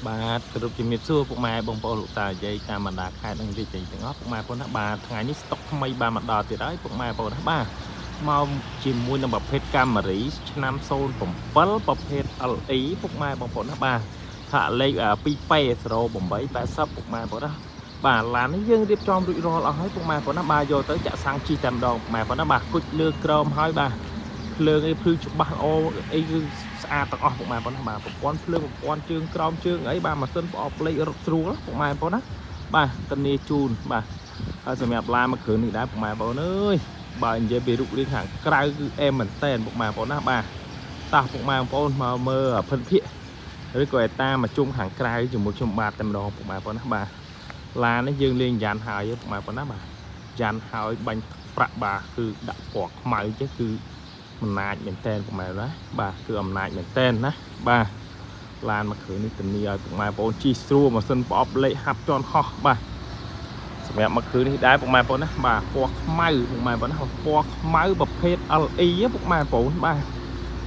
បាទគោរពជំរាបសួរពុកម៉ែបងប្អូនលោកតាយាយតាមបណ្ដាខេត្តនិងរាជធានីទាំងអស់ពុកម៉ែបងប្អូនណាបាទថ្ងៃនេះស្តុកថ្មីបានមកដល់ទៀតហើយពុកម៉ែបងប្អូនណាបាទមកជាមួយនឹងប្រភេទ Camry ឆ្នាំ07ប្រភេទ LE ពុកម៉ែបងប្អូនណាបាទថាលេខ 2P 0880ពុកម៉ែបងប្អូនណាបាទឡាននេះយើងរៀបចំរួចរាល់អស់ហើយពុកម៉ែបងប្អូនណាបាទយកទៅចាក់សាំងជិះតែម្ដងពុកម៉ែបងប្អូនណាបាទគុជលើក្រោមហើយបាទភ្លើងអីភ្លឺច្បាស់ល្អអីគឺស្អាតទាំងអស់ពុកម៉ែបងប្អូនណាបាទប្រព័ន្ធភ្លើងប្រព័ន្ធជើងក្រោមជើងអីបាទម៉ាស៊ីនប្រអប់លេខរត់ស្រួលពុកម៉ែបងប្អូនណាបាទធានាជូនបាទហើយសម្រាប់ឡានមួយគ្រឿងនេះដែរពុកម៉ែបងប្អូនអើយបើនិយាយពីរូបរាងខាងក្រៅគឺអែមមែនតែនពុកម៉ែបងប្អូនណាបាទតោះពុកម៉ែបងប្អូនមកមើលភិនភាគឬក៏ឯតាមកជុំខាងក្រៅជាមួយខ្ញុំបាទតែម្ដងពុកម៉ែបងប្អូនណាបាទឡាននេះយើងលេងយ៉ាន់ហើយពុកម៉ែបងប្អូនណាបាទយ៉ាន់ហើយបាញ់ប្រាក់បាទគឺដាក់ពណ៌ខ្មៅចេះគឺ អំណាចមែនតែនពុកម៉ែណាបាទគឺអំណាចមែនតែនណាបាទឡានមួយគ្រឿងនេះធានាឲ្យពុកម៉ែបងប្អូនជិះស្រួលម៉ាស៊ីនប្រអប់លេខហាប់ជន់ហោះបាទសម្រាប់មួយគ្រឿងនេះដែរពុកម៉ែបងប្អូនណាបាទពណ៌ខ្មៅពុកម៉ែបងប្អូនណាពណ៌ខ្មៅប្រភេទ LE ពុកម៉ែបងប្អូនបាទ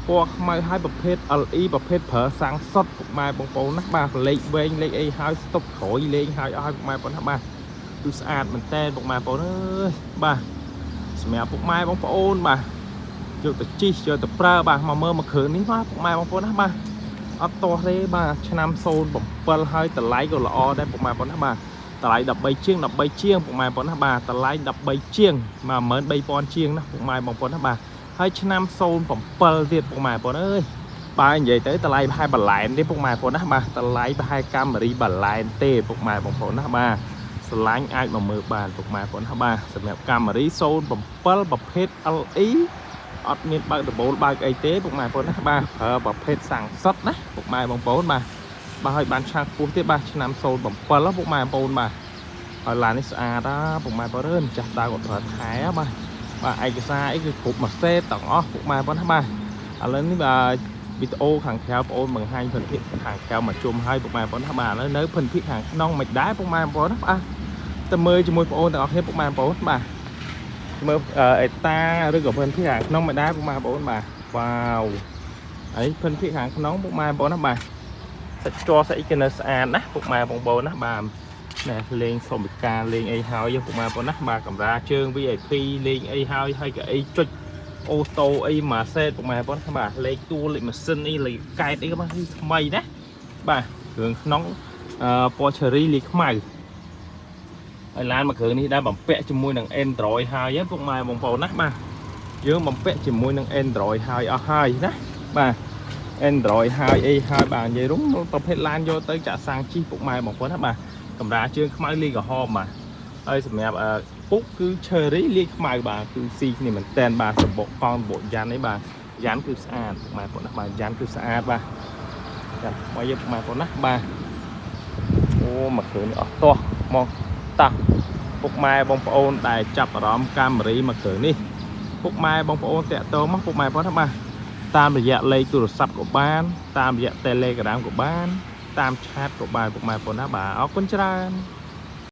ពណ៌ខ្មៅហើយប្រភេទ LE ប្រភេទប្រើសាំងសុតពុកម៉ែបងប្អូនណាបាទលេខវែងលេខអីហើយស្តុបក្រោយលេងហើយអស់ហើយពុកម៉ែបងប្អូនណាបាទគឺស្អាតមែនតែនពុកម៉ែបងប្អូនអើយបាទសម្រាប់ពុកម៉ែបងប្អូនបាទ យកទៅជិះយកទៅប្រើបាទមកមើលមួយគ្រឿងនេះបាទពុកម៉ែបងប្អូនណាបាទអត់ទាស់ទេបាទឆ្នាំ07ហើយតម្លៃក៏ល្អដែរពុកម៉ែបងប្អូនណាបាទតម្លៃ13ជាង13ជាងពុកម៉ែបងប្អូនណាបាទតម្លៃ13ជាង13000ជាងណាពុកម៉ែបងប្អូនណាបាទហើយឆ្នាំ07ទៀតពុកម៉ែបងប្អូនអើយបើនិយាយទៅតម្លៃប្រហែលបន្លែនទេពុកម៉ែបងប្អូនណាបាទតម្លៃប្រហែល Camry បន្លែនទេពុកម៉ែបងប្អូនណាបាទស្រឡាញ់អាចមកមើលបានពុកម៉ែបងប្អូនណាបាទសម្រាប់ Camry 07ប្រភេទ LE អត់មានបើកដំបូលបើកអីទេពុកម៉ែបងប្អូនណាបាទប្រើប្រភេទសាំងសុតណាពុកម៉ែបងប្អូនបាទបាទឲ្យបានឆាំងខ្ពស់ទៀតបាទឆ្នាំ07ពុកម៉ែបងប្អូនបាទហើយឡាននេះស្អាតណាពុកម៉ែបងប្អូនអើយម្ចាស់ដើមគាត់ប្រើថែបាទបាទឯកសារអីគឺគ្រប់មួយសេតទាំងអស់ពុកម៉ែបងប្អូនណាបាទឥឡូវនេះបាទវីដេអូខាងក្រៅបងប្អូនបង្ហាញភិនភាគខាងក្រៅមកជុំឲ្យពុកម៉ែបងប្អូនណាបាទឥឡូវនៅភិនភាគខាងក្នុងមិនដែរពុកម៉ែបងប្អូនណាបាទទៅមើលជាមួយបងប្អូនទាំងអស់គ្នាពុកម៉ែបងប្អូនបាទ មើលអេតាឬក៏ភិនភាគខាងក្នុងមិនដែរពុកម៉ែបងប្អូនបាទវ៉ាវហើយភិនភាគខាងក្នុងពុកម៉ែបងប្អូនណាបាទសាច់ជ័រសាច់អីគេនៅស្អាតណាពុកម៉ែបងប្អូនណាបាទណែលេងសុំវិការលេងអីហើយពុកម៉ែបងប្អូនណាបាទកម្រាជើង VIP លេងអីហើយហើយកៅអីចុច auto អីមួយសេតពុកម៉ែបងប្អូនបាទលេខតួលេខម៉ាស៊ីនអីលេខកែតអីក៏បាទគឺថ្មីណាបាទគ្រឿងក្នុងអឺពណ៌ cherry លាយខ្មៅ ហើយឡានមួយគ្រឿងនេះដែរបំពាក់ជាមួយនឹង Android ហើយពុកម៉ែបងប្អូនណាបាទយើងបំពាក់ជាមួយនឹង Android ហើយអស់ហើយណាបាទ Android ហើយអីហើយបាទនិយាយរួមប្រភេទឡានយកទៅចាក់សាំងជិះពុកម៉ែបងប្អូនណាបាទកម្រាលជើងខ្មៅលាយក្រហមបាទហើយសម្រាប់ពុកគឺ cherry លាយខ្មៅបាទគឺស៊ីគ្នាមែនតែនបាទសបកកង់សបកយ៉ាន់អីបាទយ៉ាន់គឺស្អាតពុកម៉ែបងប្អូនណាបាទយ៉ាន់គឺស្អាតបាទយ៉ាន់ថ្មីពុកម៉ែបងប្អូនណាបាទអូមួយគ្រឿងនេះអស់ទាស់មកតោះពុកម៉ែបងប្អូនដែលចាប់អារម្មណ៍ Camry មួយគ្រឿងនេះពុកម៉ែបងប្អូនតាក់ទងមកពុកម៉ែបងប្អូនណាបាទតាមរយៈលេខទូរស័ព្ទក៏បាន តាមរយៈ Telegram ក៏បាន តាម chat ក៏បានពុកម៉ែបងប្អូនណាបាទអរគុណច្រើន។